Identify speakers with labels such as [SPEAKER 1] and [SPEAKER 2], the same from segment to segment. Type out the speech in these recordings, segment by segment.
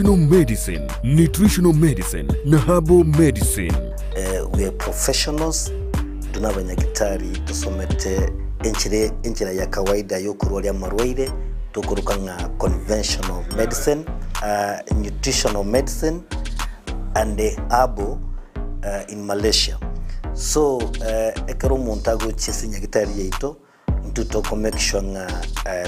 [SPEAKER 1] Traditional Medicine, Nutritional Medicine na Herbal Medicine.
[SPEAKER 2] We are professionals, intwe nabanyagitari tosomete enchera enchera ya kawaida yokorwaria amarwaire tokoroka ng'a conventional medicine, nutritional medicine and herbal in Malaysia. So ekero omonto agochia ase enyagitari yaito. Intwe toko make sure ng'a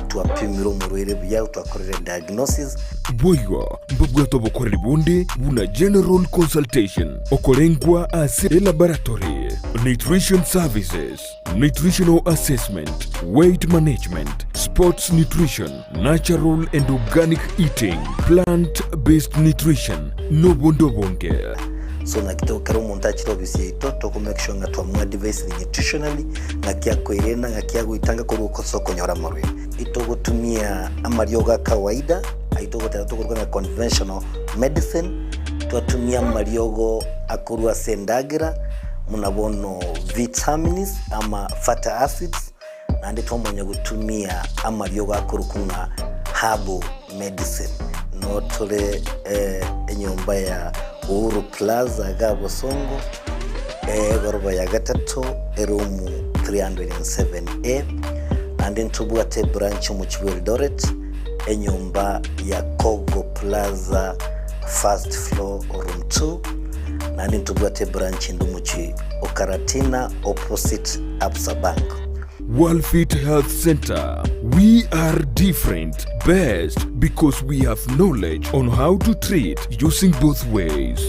[SPEAKER 2] twapimire omorwaire buya, twakorire diagnosis.
[SPEAKER 1] Boigo mbabwate obokoreri bonde buna general consultation, okorengwa ase elaboratory, nutrition services, nutritional assessment, weight management, sports nutrition, natural and organic eating, plant based nutrition, nobonde obonge.
[SPEAKER 2] So naki to kera omonto achire ofisi yaito toko make sure ng'a twamoadvisire nutritionally ng'aki akoirena ng'aki agoitanga korwa ase okonyora amarwaire. Itogotumia amariogo a kawaida ayio togoteba tokoruga ng'a conventional medicine, twatumia amariogo akorwa ase endagera buna bono vitamins ama fatty acids, naende twamanya gotumia amariogo akorokwa ng'a herbal medicine. Noo tore enyomba ya Uhuru Plaza iga Bosongo, egoroba ya gatato, eroom 307A. Naende ntobwate ebranch omochie bwa Eldoret, enyomba ya Kogo Plaza first floor room 2. Naende ntobwate ebranch ende omochie o Karatina opposite Absa Bank.
[SPEAKER 1] Worldfit Health Centre, We are different, best because we have knowledge on how to treat using both ways.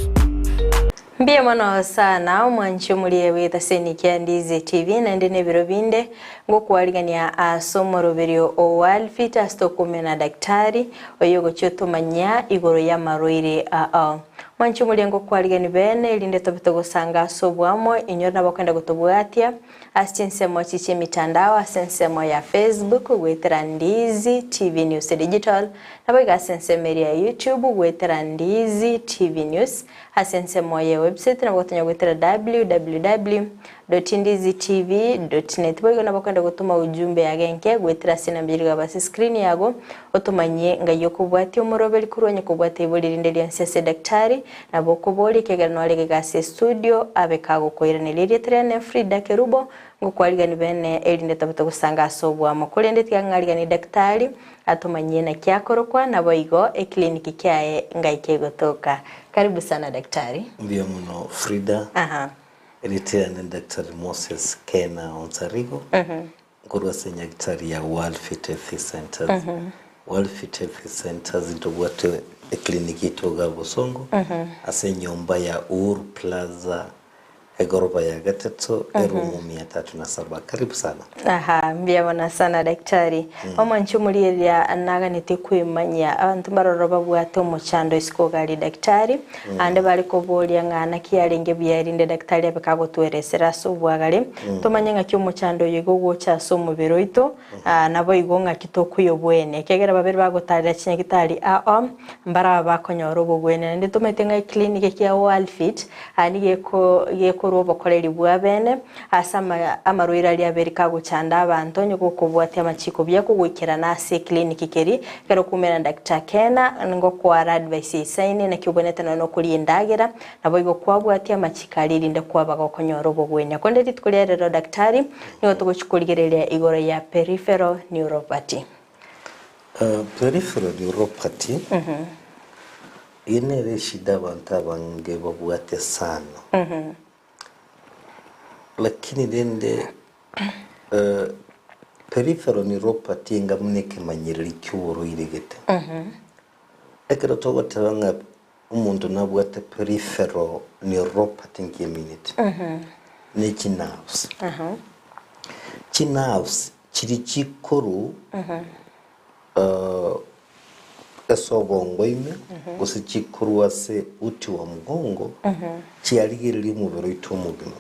[SPEAKER 3] Mbuya mono sana omwanchi omorie bw'etaseni kia Ndizi TV naende nebiro binde ngokwarigania ase omoroberio o Worldfit ase tokomena daktari oyo ogochia otomanyia igoro y'amarwaire ao. Mwanchi omorie ngokwarigani bene erinde tobe togosanga ase oboamo inyore nabo okenda gotobwatia Ase chinsemo echi chi'emitandao ase ensemo ya Facebook goetera Ndizi TV News Digital, naboigo ase ensemo eria ya YouTube goetera Ndizi TV News, ase ensemo ye website nabo gotonya goetera www.ndizitv.net. Boigo nabo okogenda gotoma ujumbe yago enke goetera ase enamba eria igaba ase screen yago otomanyie ngai okobwatia omoroberi korwa onye kobwate ibori rinde rionsi ase daktari Nabo okoboria ekiagera noare iga ase estudio abe kagokoiraneria erieta riane Frida Kerubo, ngokwarigani bene erinde tobe togosanga ase oboamo. Korende tiga ng'ariganie daktari atomanyie naki akorokwa naboigo eclinic kiaye ngai kegotoka. Karibu sana daktari.
[SPEAKER 2] Mbuya mono Frida.
[SPEAKER 3] Aha.
[SPEAKER 2] Erieta riane Daktari Moses Kena Onsarigo, nkorwa ase nyagetari ya World Fit Health Centers. World Fit Health Centers ntobwate eclinic yaito iga Bosongo, ase enyomba ya Uhuru Plaza egoroba ya gatato eroom mia tatu na saba. Karibu sana.
[SPEAKER 3] Aha, mbuya mono sana daktari. Omwanchi omorieria naganetie kwemanyia abanto mbaroro babwate omochando isiko iga aria daktari, Ande bare koboria ng'a naki yarenge buya erinde daktari abe kagotweresera ase obwagare, tomanye ng'aki omochando oyo igo ogocha ase omobere oito, naboigo ng'aki tokoyobwenia. Ekiagera babere bagotarera chinyagitari ao, mbaraba bakonyora obogwenia. Naende tomanyete ng'a eclinic ekia Worldfit nigo eko gekorwa obokoreri bwa bene ase ama amarwaire aria abere kagochanda abanto onye gokobwatia amachiko buya kogoikerana ase eclinic keria Ekero okoumera Doctor Kena, ngokoara advice eisaine naki obwenerete nonya nokoria endagera, naboigo kwabwatia amachiko aria erinde kwaba gokonyora obogwenia. Korende rituko ria rero Daktari, nigo togochia korigereria igoro ya peripheral neuropathy.
[SPEAKER 2] Peripheral neuropathy, eye nere eshida abanto abange babwate sana. Lakini rende peripheral neuropathy enga buna ekemanyereri ki'oborwaire gete. Ekero togoteba ng'a omonto nabwate peripheral neuropathy nki emineti? Ne chinerves. Chinerves chiria chikoru Ase obongo ime, gose chikorwa ase uti wa mgongo, chiarigereria omobere oito omogima.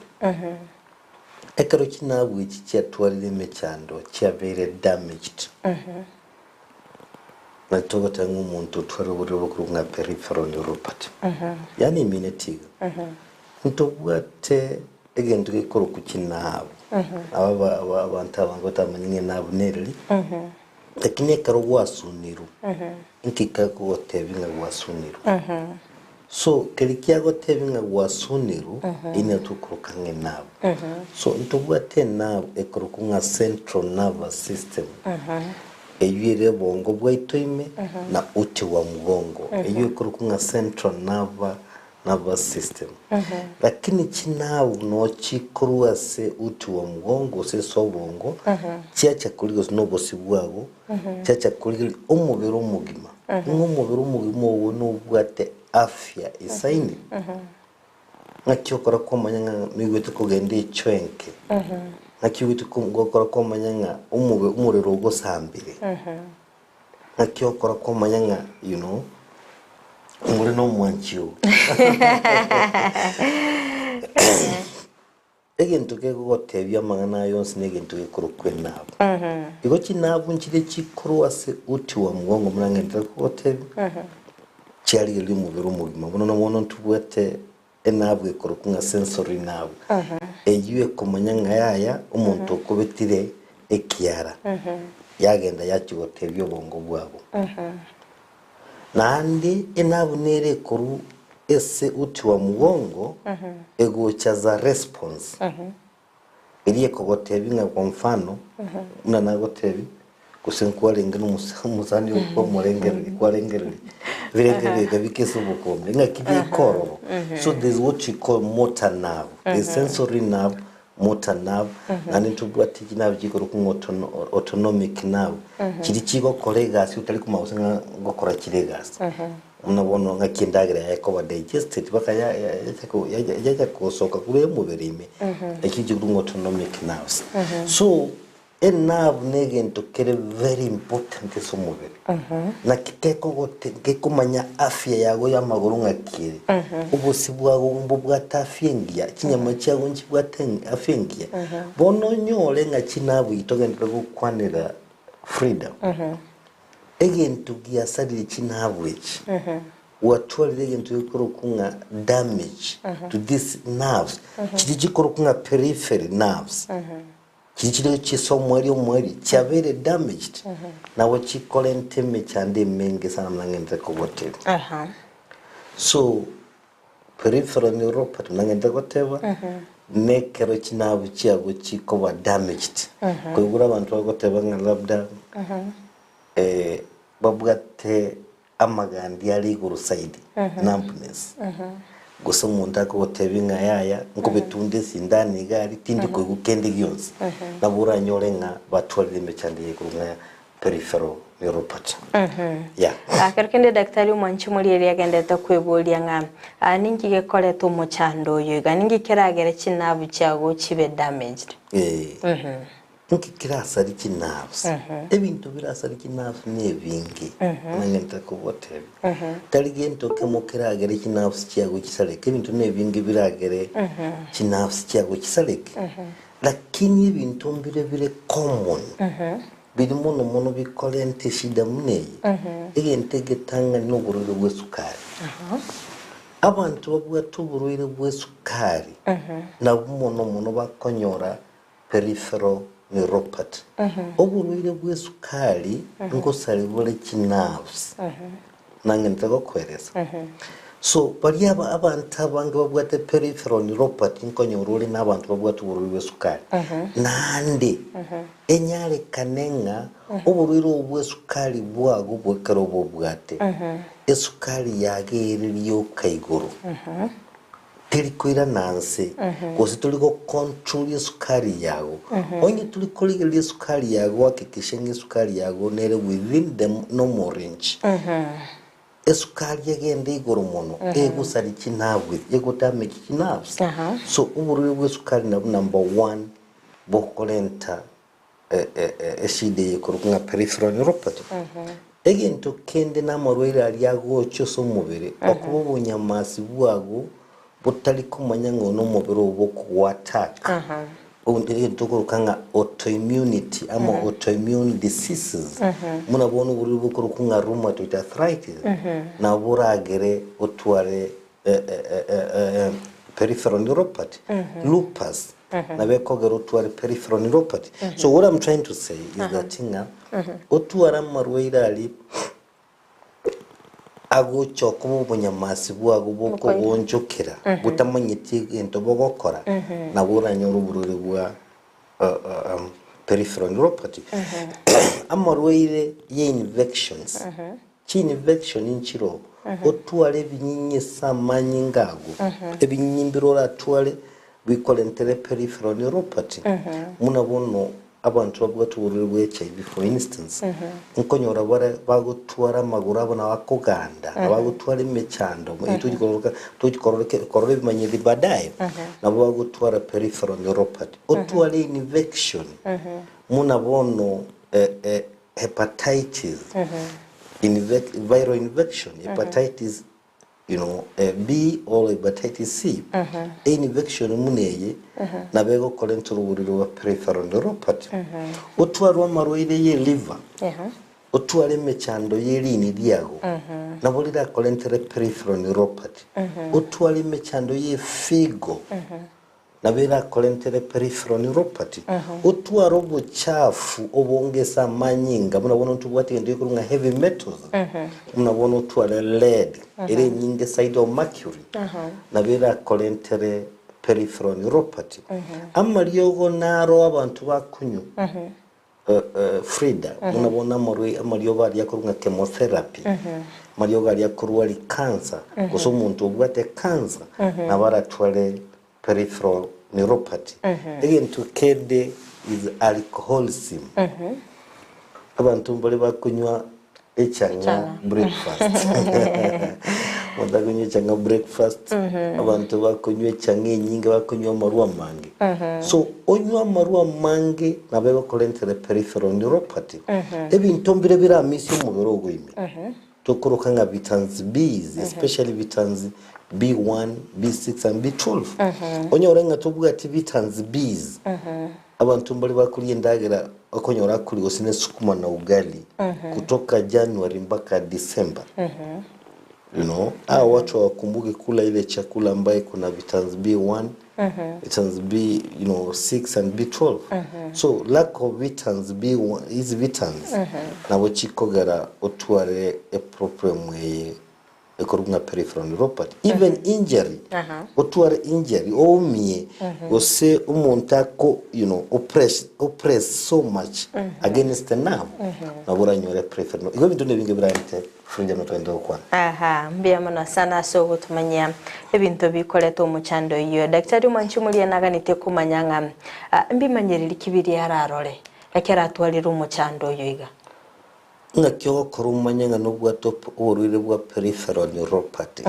[SPEAKER 2] Ekero chinabu echi chiatwarire emechando, chiabeire damaged, nari togoteba ng'a omonto otwarire oborwaire bokorokwa ng'a peripheral neuropathy. Yaani emineti iga, ntobwate egento gekorokwa chinabu, aba abanto abange batamanya ng'a enabu nereri. Lakini ekero gwasunirwe, inki kegogotebia ng'a gwasunirwe? So keria kiagotebia ng'a gwasunirwe, eyio nero tokoroka ng'a enabu. So ntobwate enabu ekorokwa ng'a central nervous system, eyio ere obongo bwaito ime na uti wa mgongo, eyio ekorokwa ng'a central nerva nervous system. Lakini chinabu no chikorwa ase uti wa mgongo gose ase obongo, chiacha korigia gose na obosio bwago, chiacha korigereria omobere omogima, ng'a omobere omogima ogo nobwate afya esaine, ng'aki okora kwamanya ng'a noigwete kogenda echo enke, ng'aki oigwete gokora kwamanya ng'a omobe omorero ogosambire, ng'aki okora kwamanya ng'a you know, ng'ore na omwanchi oo. Egento kegogotebia amang'ana aya onsi negento gekorokwa enabu. Igo chinabu nchire chikorwa ase uti wa mgongo buna ng'enderere kogotebia, chiarigereria omobere omogima. Bono na bono ntobwate enabu ekorokwa ng'a sensory nerve, eyio ekomanya ng'a yaya omonto okobetire ekiara, yagenda yachia gotebia obongo bwabo. Naende enabu nere ekorwa ase uti wa mugongo egocha as a response, eria ekogotebia ng'a kwa mfano, buna nagotebia, gose nkwarenge na omosani oo kwamorengereria kwarengereria, ebirengererio biaye bika ase obokombe, ng'aki biaika ororo. So there is what you call motor nerve, there is sensory nerve, motor nerve, naende ntobwate chinerve chikorokwa ng'a autonomic nerve, chiria chigokora egasi otari komanya gose ng'a ngokora chire egasi. Buna bono ng'aki endagera yaye ekoba digested mpaka yacha gosoka korwa emobere ime, echio chikorokwa ng'a autonomic nerves. So, Enabu negento kere very important ase omobere. Naki kekogote gekomanya afya yago y'amagoro ng'aki ere. Obosio bwago mbobwate afya engiya, chinyama chiago nchibwate afya engiya. Bono onyore ng'a chinabu eye togenderere gokwanera freedom. Egento giasarire chinabu echi, gwatwarire egento gekorokwa ng'a damage to these nerves, chiria chikorokwa ng'a periphery nerves. Chiria chire chise omoerio omoerio chiabeire damaged, nabo chikorenta emechando emenge sana buna ng'endete kogotebia. So peripheral neuropathy buna ng'endete goteba, nekero chinabu chiago chikoba damaged. Koigure abanto bagoteba ng'a labda babwate amagandi are igoro zaidi, numbness. Gose omonto akogotebia ng'a yaya, nkobetunde esindano iga aria, tindi koigwa kende gionsi. Nabo oranyore ng'a batwarire emechando eye korwa ng'a peripheral neuropathy. Yeah.
[SPEAKER 3] Ekero kende daktari omwanchi omorieria agenderete kweboria ng'a ah, ninki gekoreta omochando oyo iga, ninki keragere chinabu chiago chibe damaged?
[SPEAKER 2] Eh. Nki kerasarie chinerves? Ebinto birasarie chinerves nebinge, buna ng'ente kogotebia. Tari gento kemo keragere chinerves chiago chisareke, ebinto nebinge biragere chinerves chiago chisareke. Lakini ebinto mbire bire common, biri mono mono bikorenta eshida buna eye, egento egetang'ani noborwaire bwa esukari. Abanto babwate oborwaire bwa esukari, nabwo mono mono bakonyora Peripheral neuropathy. Oborwaire bw'esukari ngosari bore chinerves. Nang'enete gokoeresa. So baria aba abanto abange babwate peripheral neuropathy nkonyora ore na abanto babwate oborwaire bw'esukari. Naende enyarekane ng'a oborwaire obo bw'esukari bwago bwekero obobwate, esukari yago ere rioka igoro. Teri koirana nse, gose tori gocontrol esukari yago. Onye tori korigereria esukari yago gohakikisha ng'a esukari yago nere within the normal range, esukari egende igoro mono, egosaria chinerve echi, egodamage chinerves. So oborwaire bwa esukari nabwo number one bokorenta eshida eye ekorokwa ng'a peripheral neuropathy. Egento kende namarwaire aria agocha ase omobere, okoba obonyamasi bwago botari komanya ng'a oyo nomobere obo bokogoattack. Egento tokoroka ng'a autoimmunity ama autoimmune diseases, buna bono oborwaire bokorokwa ng'a rheumatoid arthritis, nabo boragere otware peripheral neuropathy, lupus. Nabo ekogera otware peripheral neuropathy. So what I'm trying to say is that ng'a otware amarwaire aria agocha okoba obonyamasi bwago bokogoonchokera botamanyeti egento bogokora, nabo oranyore oborwaire bwa peripheral neuropathy. Amarwaire ya infections, Chi-infection nchiroo, otware ebinyinyi ase amanyinga ago, ebinyinyi mbire oratware bikorentere peripheral neuropathy. Buna bono abanto babwate oborwaire bwa HIV for instance, nkonyora bare bagotwara amagoro abo nabo akoganda, nabo bagotwara emechando, tochi korora ebimanyeri baadaye, nabo bagotwara peripheral neuropathy. Otware infection, buna bono hepatitis, viral infection, hepatitis you know, B or hepatitis C, infection buna eye nabo egokorenta oroboriri rwa peripheral neuropathy. Otwarwe amarwaire ye liver, otware emechando ye riini riago, nabo rirakorentere peripheral neuropathy. Otware emechando ye figo, Nabo erakorentere peripheral neuropathy, otware obochafu obonge ase amanyinga, buna bono ntobwate egento gekorwa ng'a heavy metals, buna bono otware lead ere enyinge side of mercury, nabo erakorentere peripheral neuropathy. Amariogo naro abanto bakonywa Frida, buna bono amarwai amariogo aria akorwa ng'a chemotherapy, amariogo aria akorwari cancer, gose omonto obwate cancer, nabo aratware peripheral neuropathy. Egento kende is alcoholism. Abanto mbare bakonywa echang'a breakfast. Omonto akonywa echang'a breakfast, abanto bakonywa echang'a enyinge bakonywa amarwa amange. So onywe amarwa amange nabo egokorentera peripheral neuropathy. Ebinto mbire biramisia omobere ogo ime. Tokoroka ng'a vitamins Bs, especially vitamins B1, B6 and B12. Onyore ng'a tobwati vitamins Bs, abanto mbare bakoria endagera okonyora akoria gose ne sukuma na ugali kutoka January mpaka December. You know, hao watu hawakumbuki kula ile chakula ambayo iko na vitamins B1, vitamins B, you know, 6 and B12. So lack of vitamins B1, hizi vitamins nabo chikogera otware eproblem eye ekorwa ng'a peripheral neuropathy. Even injury, otware injury, oumie gose omonto ako, you know, opress, opress so much against the nerve, nabo oranyore peripheral. Igo ebinto nebinge birarete Funja notogende gokwana.
[SPEAKER 3] Aha, mbuya mono sana ase ogotomanyia ebinto bikoreta omochando oyio. Daktari omwanchi omoria naganetie komanya ng'a ah, mbimanyereri ki biria ararore ekero atwarire omochando oyo iga?
[SPEAKER 2] Ng'aki ogokora omanye ng'a nobwate oborwaire bwa peripheral neuropathy?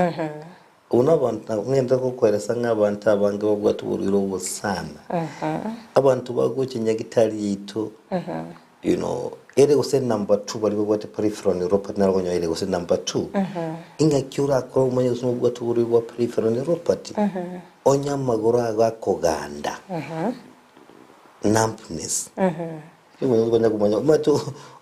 [SPEAKER 2] Obwo nabanto ng'ende gokoeresa ng'a abanto abange babwate oborwaire obo sana. Abanto bagocha nyagitari yaito you know, ere gose number two baria babwate peripheral neuropathy naro okonyora ere gose number two. Ing'aki orakore omanye gose nobwate oborwaire bwa peripheral neuropathy? Onye amagoro ago akoganda, numbness. Okonya komanya omanyete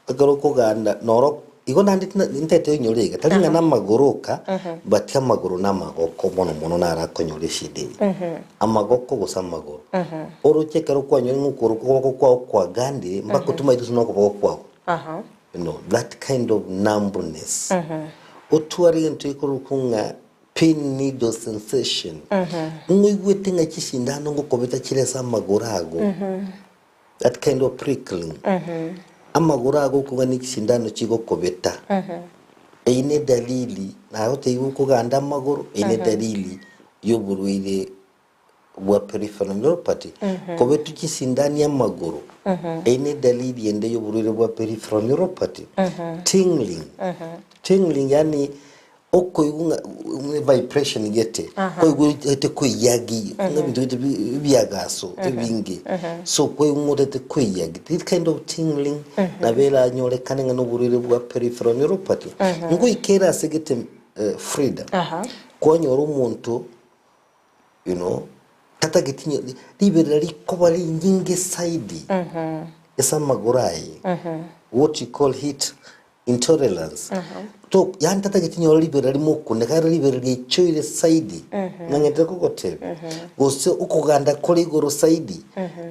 [SPEAKER 2] ekero okoganda noro igo naende tina ntaete oinyore iga tari ng'a namagoro oka but amagoro na amagoko mono mono naro akonyora eshida eye. Amagoko gose amagoro. Oroche ekero kwanyora ng'a okogoro okoboko kwao kwagandire mpaka otomaete gose nokoboko kwao. You know, that kind of numbness. Otware egento gekorokwa ng'a pain needle sensation. Ng'a oigwete ng'a chisindano ngokobeta chire ase amagoro ago. That kind of prickling. Amagoro ago okogania ne chisindano chigokobeta. Eyio ne dalili, nagotebia okoganda amagoro, eyio ne dalili y'oborwaire bwa peripheral neuropathy. Kobetwa chisindani amagoro, eyio ne dalili ende y'oborwaire bwa peripheral neuropathy. Tingling, tingling yaani Okoigwa ng'a vibration gete, kwaigwa otagete koiyagi, ng'a ebinto gete ebiagaso ebinge, so kwaigwa ng'a otagete koiyagi, this kind of tingling nabo eranyorekane ng'a noborwaire bwa peripheral neuropathy. Ngoika ere ase gete Frida, kwanyora omonto you know, tatageti nyo riberera rikoba rinyinge zaidi ase amagoro aye, what you call heat. Intolerance. To yaani tatageti nyora riberera rimokune kare riberera riaichoire saidi ng'ang'etire kogotebia gose okoganda kore igoro saidi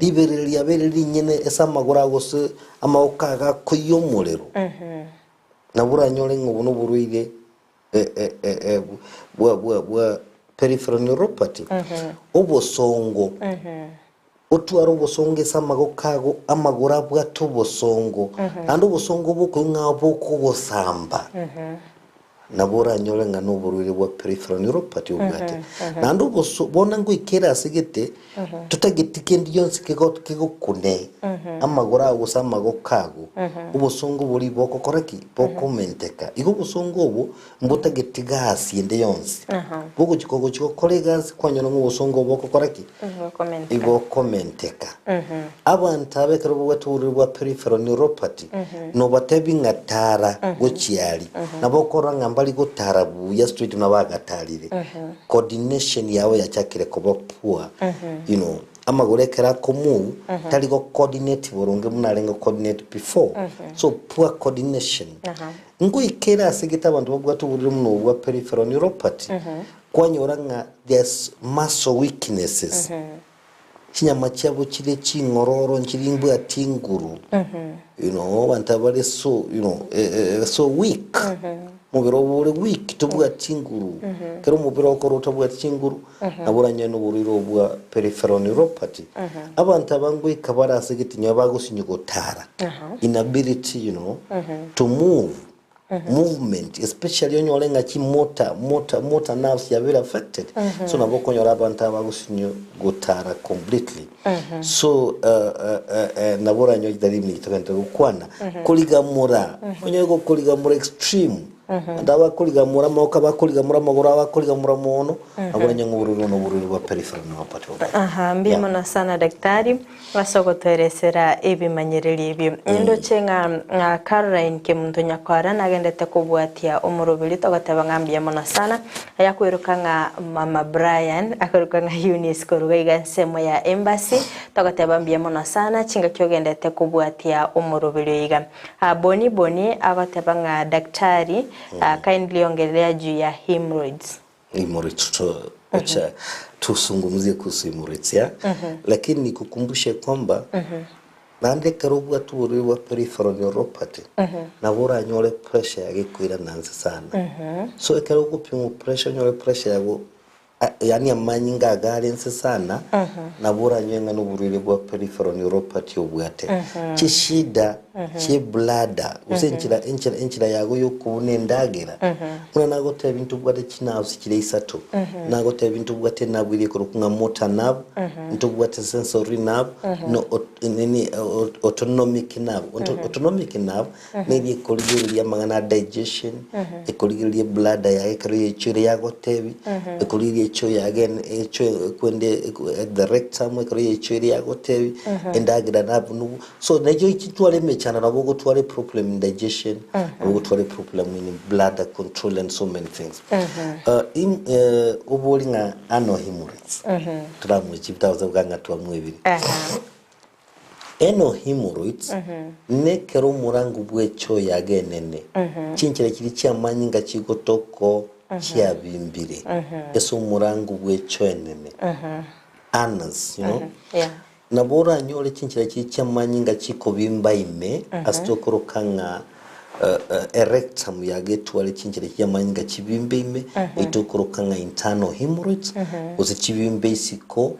[SPEAKER 2] riberera riabeire rinyene ase amagoro ago gose amaboko ago akoiyia omorero nabo oranyore ng'a obo noborwaire bwa bwa bwa peripheral neuropathy obosongo. Otware obosongo ase amagoko ago, amagoro abwate obosongo, naende obosongo obo ng'a bokogosamba, nabo oranyore ng'a noborwaire bwa peripheral neuropathy obwate. Naende oboso bono ngoikere ase gete, totageti kende gionsi kego kegokune amagoro ago gose amagoko ago, obosongo boria bogokora ki? Bokomenteka. Igo obosongo obo mbotageti gasi ende yonsi. Bogochia kogochia gokora egasi kwanyora ng'a obosongo obo bokokora ki? Ibokomenteka. Abanto aba ekero babwate oborwaire bwa peripheral neuropathy, nobatebi ng'a tara gochia aria, nabo okorora ng'a mbari gotara buya straight buna bagatarire. Coordination yabo yachakire koba poor, you know, amagoro ekero akomove, tari go coordinate boronge buna arenge go coordinate before. So poor coordination. Ngoika ere ase gete abanto babwate oborwaire buna obo bwa peripheral neuropathy, kwanyora ng'a there's muscle weaknesses, chinyama chiabo chire ching'ororo nchiri mbwati nguru, you know, abanto aba bare so you know, so weak, omobere obo ore weak tobwati nguru, ekero omobere okoro otabwati chinguru, nabo oranyore na oborwaire obo bwa peripheral neuropathy. Abanto aba ngoika bare ase gete nyowe bagosinywa gotara, inability you know, to move, movement especially onyore ng'a chimotor motor motor nerves chiabeire affected so nabo okonyora abanto aba bagosinywa gotara completely so nabo oranyore chidalili buna echi togenderete gokwana korigamora onyore gokorigamora extreme Abanto aba bakorigamora amaboko, abakorigamora amagoro, abakorigamora mono, nabo oranyore ng'a oborwaire obo noborwaire bwa peripheral neuropathy obwate.
[SPEAKER 3] Aha, mbuya
[SPEAKER 2] Yeah.
[SPEAKER 3] mono sana daktari ase ogotoeresera ebimanyererio ebio. Nindoche ng'a ng'a Caroline Kemunto Nyakora nagendete kobwatia omoroberi togoteba ng'a mbuya mono sana. Aye akoiroka ng'a Mama Brian, akoiroka ng'a Eunice koruga iga ensemo ya Embassy, togoteba mbuya mono sana chingaki ogendete kobwatia omoroberi oyo iga. Boni Boni agoteba ng'a daktari kindly ongererea juu ya hemorrhoids.
[SPEAKER 2] Hemorrhoids wacha tuzungumzie kuhusu hemorrhoids ya lakini nikukumbushe kwamba naende ekero obwate oborwaire bwa peripheral neuropathy nabo oranyore pressure yago ekoirana nse sana so ekero ogopimwa pressure onyore pressure yago Yaani amanyinga agare inse sana, nabo oranywe ng'a noborwaire bwa peripheral neuropathy obwate. Chishida chie bladder, gose enchera enchera enchera yago yokobuna endagera, buna nagotebia ntobwate chinerves chire isato, nagotebia ntobwate enerve eria ekorokwa ng'a motor nerve, ntobwate sensory nerve, na ot nini autonomic nerve. Autonomic nerve Neri ekorigereria amang'ana a digestion, ekorigereria ebladder yaye ekero yaichoire yagotebi, ekorigereria echoo yage echoo ekwende the rectum ekero yaichoire yagotebi, endagera nabu so nario chitware emechando nabo ogotwara eproblem in digestion, nabo ogotwara eproblem in bladder control and so many things. In obori ng'a ano hemorrhoids, toramochie tagose ng'a twamwebire. Eno hemorrhoids nekero omorango bw'echoo yago enene, chinchera chiria chi'amanyinga chigotoko chiabimbire ase omorango bw'echoo enene, anus, you know.
[SPEAKER 3] Yeah.
[SPEAKER 2] Nabo oranyore chinchera chiria chi'amanyinga chikobimba ime ase tokoroka ng'a erectum yago etware chinchera chi'amanyinga chibimbe ime, etokoroka ng'a internal hemorrhoids, gose chibimbe isiko.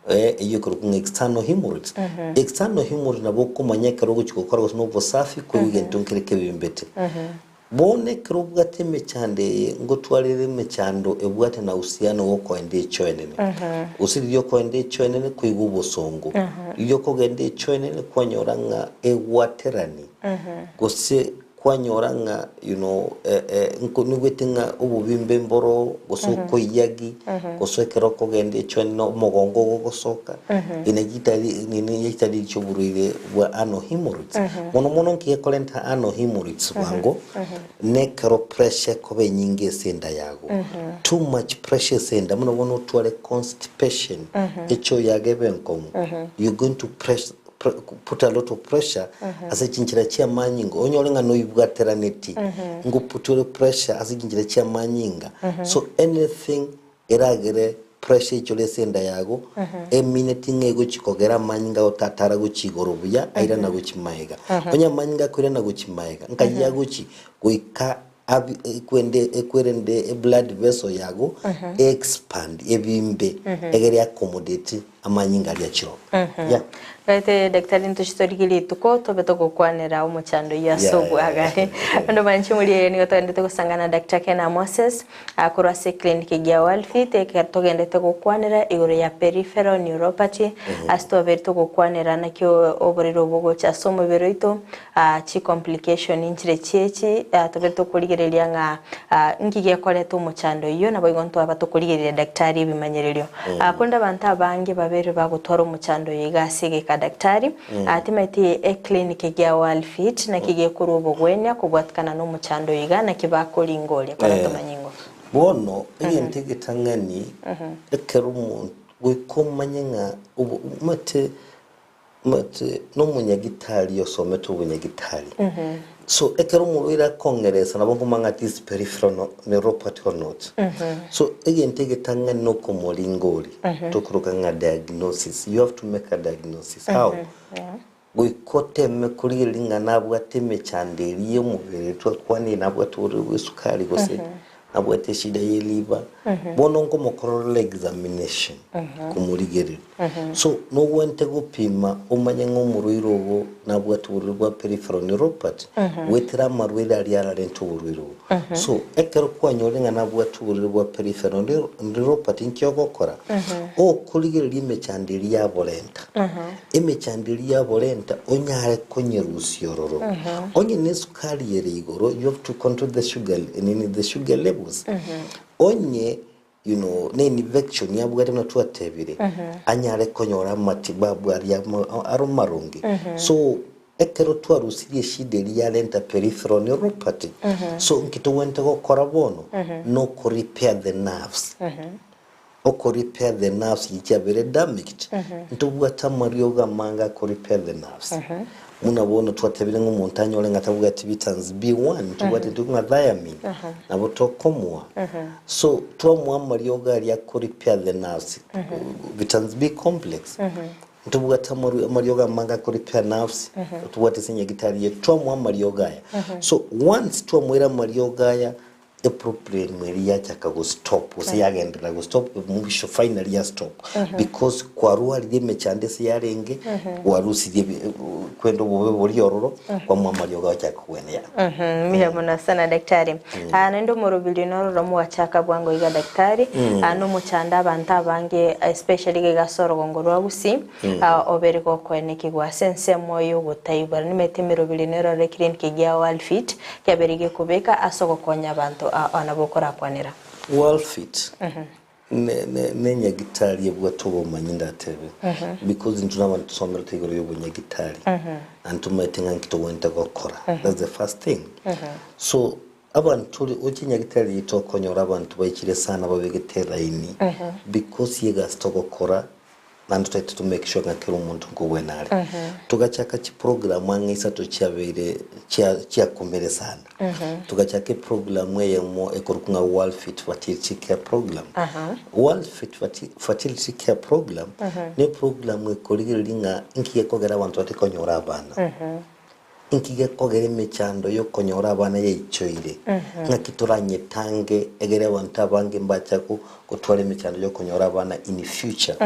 [SPEAKER 2] Eyio ekorokwa ng'a external hemorrhoids. External hemorrhoids nabo okomanya ekero ogochia gokora gose na obosafi koigwa egento nkere kebimbete. Bono ekero obwate emechando eye ngotwarere emechando ebwate na uhusiano bwa okoenda echoo enene. Gose riria okoenda echoo enene koigwa obosongo. Riria okogenda echoo enene kwanyora ng'a egwaterani gose Kwanyora ng'a you know nko nigwete ng'a obobimbe mboro gose okoiyagi gose ekero okogenda echwani na omogongo ogogosoka ene chitari nini chitari chioborwaire bwa ano hemorrhoids. Mono mono nki gekorenta ano hemorrhoids bwango nekero pressure ekoba enyinge ase enda yago. Too much pressure ase enda buna bono otware constipation echo yago ebe enkong'u you're going to press. put a lot of pressure ase chinchera chi'amanyinga, onyore ng'a noibwateraneti, ngoput ore pressure ase chinchera chi'amanyinga. So anything eragere pressure eichore ase enda yago, emineti ng'a egochi kogera amanyinga agotatara gochia igoro buya, airana gochia magega. Onye amanyinga akoirana gochia magega, nkai agochi goika abi ekwende ekwerende eblood vessel yago eexpand ebimbe egere accommodate amanyinga aria achire oo. Yeah.
[SPEAKER 3] Gaete daktari ntoche torigie rituko tobe togokwanera omochando oyio ase obwagare. Onde omanche omorigereria nigo togendete gosangana na Doctor Kena Moses korwa ase eclinic egia Wellfit ekero togendete gokwanera igoro ya peripheral neuropathy ase twabeire togokwanera naki oborwaire obo bogocha ase omobere oito Chi complication nchire chiechi tobe tokorigereria ng'a nki gekoreta omochando oyio naboigo ntwaba tokorigereria daktari ebimanyererio. Korende abanto abange babere bagotwara omochando oyo iga ase egeka daktari timaeti eclinic egia Wellfit naki gekorwa obogwenia kobwatikana na omochando oyo iga naki bakoringa oria kore tomanye ingo.
[SPEAKER 2] Bono egento egetang'ani ekero omonto goika omanye ng'a obo omanyete Omanyete nomonyagitari osomete obonyagitari. So ekero omorwaire akong'eresa nabo nkomanya ng'a this peripheral neuropathy or not. So egento egetang'ani nokomoringa oria tokoroka ng'a diagnosis. You have to make a diagnosis. How? Goika oteme korigereria ng'a nabwate emechando eria ya omobere twakwanire nabwate oborwaire bwa esukari gose Nabwate eshida ye liver, bono nkomokororera examination, komorigereria. So nogwente gopima omanye ng'a omorwaire ogo nabwate oborwaire bwa peripheral neuropathy, goetera amarwaire aria ararente oborwaire obo. So ekero kwanyorire ng'a nabwate oborwaire bwa peripheral neuropathy nki ogokora? Okorigereria emechando eria yaborenta. Emechando eria yaborenta onyare konyerusia ororo. Onye ne esukari ere igoro, you have to control the sugar, nini, the sugar levels. Onye you know, ne infection yabwate buna twatebire, anyare konyora amatibabu aria aro maronge. So ekero twarusirie eshida eria yarenta peripheral neuropathy, so nki togwenerete gokora bono? Noko repair the nerves. Oko repair the nerves gichiabere damaged, ntobwate amariogo amange ako repair the nerves. Buna bono twatebire ng'a omonto anyore ng'a tabwati vitamins B1, ntobwate intwe ng'a thiamine, nabo tokomoa. So twamoa amariogo aria ako repair the nerves, vitamins B complex, ntobwate amariogo amange ako repair nerves, tobwate ase enyagitari yetu, twamoa amariogo aya. So once twamoire amariogo aya, Eproblem eria yachaka go stop gose yagenderera go stop mwisho finally ya stop because kwarwarire emechando ase yarenge kwarusirie kwenda obobe boria ororo kwamwa amariogo agachaka kogwena ya.
[SPEAKER 3] Mbuya mono sana daktari. Naende omoroberio nororo mwachaka bwango iga daktari, nomochando abanto abange especially iga iga ase orogongo rwa Gusii. Obere gokoenekigwa ase ensemo y'ogotaigwa. Nimanyete emeroberi nerore ekiriniki egia Worldfit kiabeire gekobeka ase ogokonya abanto aa nabo okorakwanera.
[SPEAKER 2] Worldfit nenyagitari ebwate obomanyi ndatebe because intwe nabanto tosomerete igoro y'obonyagitari naende tomaete ng'a nki togwenerete gokora that's the first thing so abanto ore oche nyagitari eye tokonyora abanto baichire sana babegete elaini because y'egasi togokora Naende twaete to make sure ng'a kera omonto nkogwena are. Togachaka chiprogram ang'e isato chiabeire chia chiakumire sana. Togachaka eprogram eyemo ekorokwa ng'a World Fit Fertility Care Program. World Fit Fertility Care Program ne eprogram ekorigereria ng'a inki gekogera abanto batari konyora abana. Inki gekogera emechando y'okonyora abana yaichoire? Ng'aki toranyetange egere abanto abange mbacha gotwara emechando y'okonyora abana in future?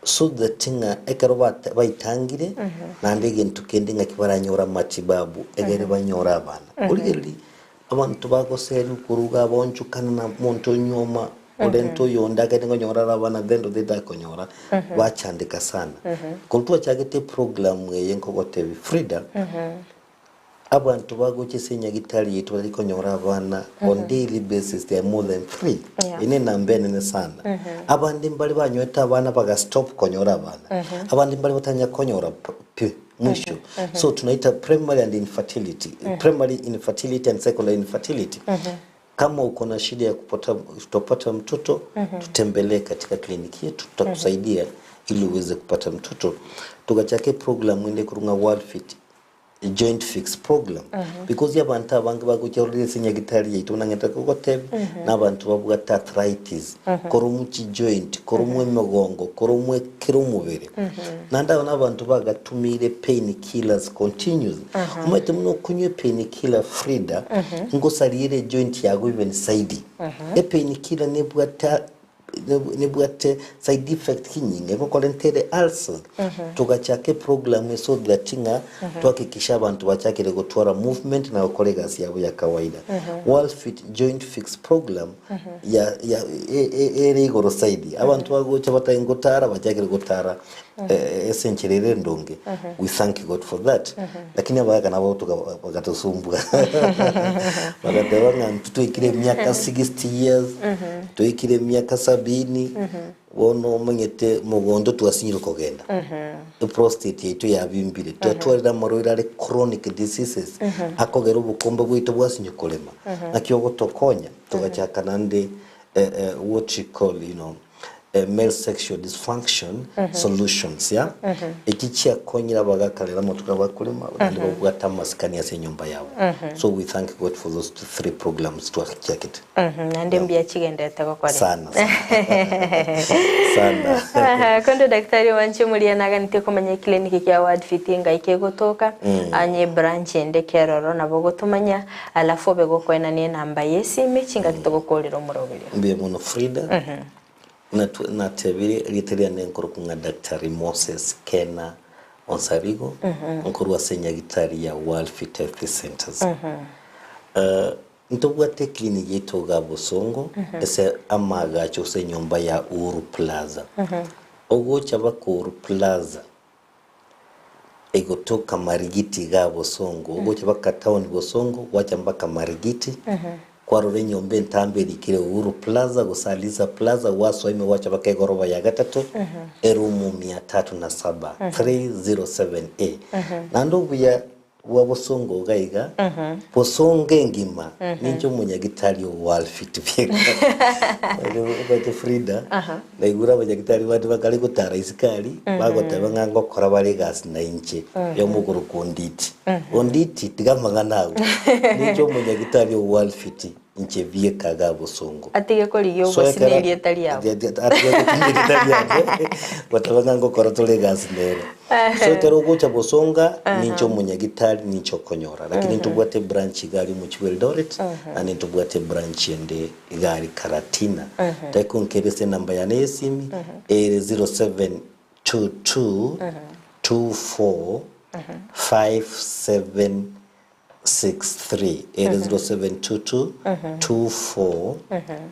[SPEAKER 2] So that ng'a ekero baitangire naende egento kende ng'aki baranyore amatibabu egere banyore abana. Origereria abanto bagoseria okoruga bonchokana na monto onyuoma orente oyonde agende konyora are abana at the end of the day takonyora bachandeka sana. Korwa twachagete eprogram eye nkogotebia Frida, abanto bagocha ase enyagitari yaito batari konyora abana on daily basis they are more than three. Eye ne enamba enene sana. Abande mbare banyorete abana bagastop konyora abana, abande mbare batanya konyora pi. Mwisho. So tunaita primary and infertility. Primary infertility and secondary infertility. Kama uko na shida ya kupata kutopata mtoto, tutembelee katika kliniki yetu, tutakusaidia. ili uweze kupata mtoto. Togachaka eprogram ende ekorwa ng'a World Fit Joint Fix Program because abanto abange bagocha ororo ase nyagitari yaito buna ng'ende kogotebia na abanto babwate arthritis, koromwa chijoint, koromwa emegongo, koromwa kera omobere. Naende aba nabanto bagatumiire pain killers continuously. Omanyete buna okonywa epain killer Frida, ngosaria ere ejoint yago even saidi. Epain killer nebwate nebwate side effect chinyinge, egokorenta ere ulcers. Togachaka eprogram eye so that ng'a twahakikisha abanto bachakire gotwara movement na gokora egasi yabo ya kawaida. World Fit Joint Fix Program ya ya e- e- ere igoro zaidi. Abanto bagocha batari gotara bachakire gotara ase enchera ere endonge. We thank God for that. Lakini abagaka nabo tuka- bagatosumbua bagateba ng'a intwe twaikire emiaka 60 years twaikire emiaka sabini bono omanyete mogondo twasinyire kogenda eprostate yaito yabimbire twatwarire amarwaire are chronic diseases akogera obokombe bwaito bwasinywa korema naki ogotokonya togachaka naende what you call you know male sexual dysfunction solutions yeah eki chiakonyire abagaka rero amatuko aya bakorema naende babwate amasikani ase enyomba yabo so we thank God for those three programs twachiakete
[SPEAKER 3] Naende mbuya chigenderete gokora.
[SPEAKER 2] Sana sana. Sana.
[SPEAKER 3] Aha, konde daktari owanche omoria naganete komanya eclinic kia Word Fit ngai kegotoka anye branch ende keroro nabo ogotomanya alafu obe gokoenania enamba ye esimi chingaki togokorera omoroberio.
[SPEAKER 2] Mbuya mono Frida. Natwe natebire erieta riane nkorokwa ng'a Daktari Moses Kena Onsarigo, nkorwa ase enyagitari ya World Fit Health Centers. Ntobwate eclinic yaito iga Bosongo ase amaagacho ase enyomba ya Uhuru Plaza. Ogocha baka Uhuru Plaza egotoka Marigiti igaa Bosongo, ogocha baka town Bosongo gwacha mpaka Marigiti, kwarora enyomba entambe erikire Uhuru Plaza gose Alisa Plaza gwasoa ime gwacha baka egoroba ya gatato eroom mia tatu na saba, 307A. Naende obuya Bwa bosongo iga iga, bosongo engima, ninche omonyagitari o Worldfit bieka. Omanyete Frida, naigure abanyagitari bande bakare gotara isiko aria, bagoteba ng'a ngokora bare egasi na inche, oyomo okorokwa Onditi. Onditi, tiga amang'ana agwo, ninche omonyagitari o Worldfit inche bieka iga bosongo.
[SPEAKER 3] Atige korigia
[SPEAKER 2] So
[SPEAKER 3] obosi
[SPEAKER 2] ekero
[SPEAKER 3] nerieta riabo.
[SPEAKER 2] atige gotiga erieta riane, goteba ng'a ngokora tore egasi nere. So ekero ogocha bosonga, ninche omonyagitari, ninche okonyora. Lakini ntobwate ebranch iga aria omochie bwa Eldoret, naende ntobwate ebranch ende iga aria Karatina. Tekonkera ase enamba yane ya esimi, ere 0722 24 57 63 ere 0722 24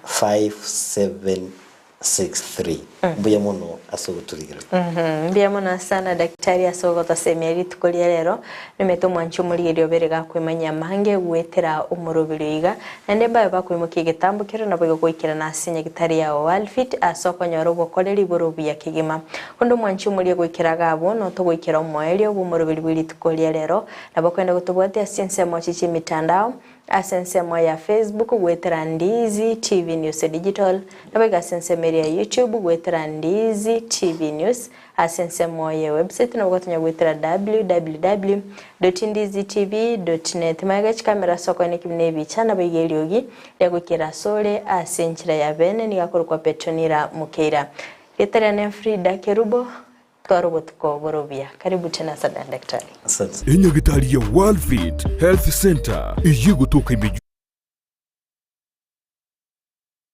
[SPEAKER 2] 5763 mbuya mono ase ogotorigereria.
[SPEAKER 3] Mbuya mono sana daktari ase ogotosemia rituko ria rero nimete omwanchi omorigereria obere gakwemanyia amange goetera omoroberio iga naende mbabe bakoimokia egetambo kero naboigo goikerana ase nyagitari ya Oalfit ase okonyora obokoreri bore obuya kegima. Konde omwanchi omoria goikera iga abwo notogoikera omoerio bw'omoroberi bwe rituko ria rero Nabo kwenda gotobwatia ase chinsemo echi chi'emitandao, ase ensemo ya Facebook goetera Ndizi TV News Digital, naboigo ase ensemo eria ya YouTube goetera Ndizi TV News, ase ensemo ye website nabo gotonya goetera www.ndizitv.net. Magega chikamera ase okoeneki buna ebicha naboigo eriogi riagoikera asore ase enchera ya bene nigo akorokwa Petronira Mukeira. Rieta riane Frida Kerubo. Twara obotuko bore obuya. Karibu tena sana daktari.
[SPEAKER 2] Asante.
[SPEAKER 1] Enyagitari ya World Fit Health Centre eyio egotoka ime.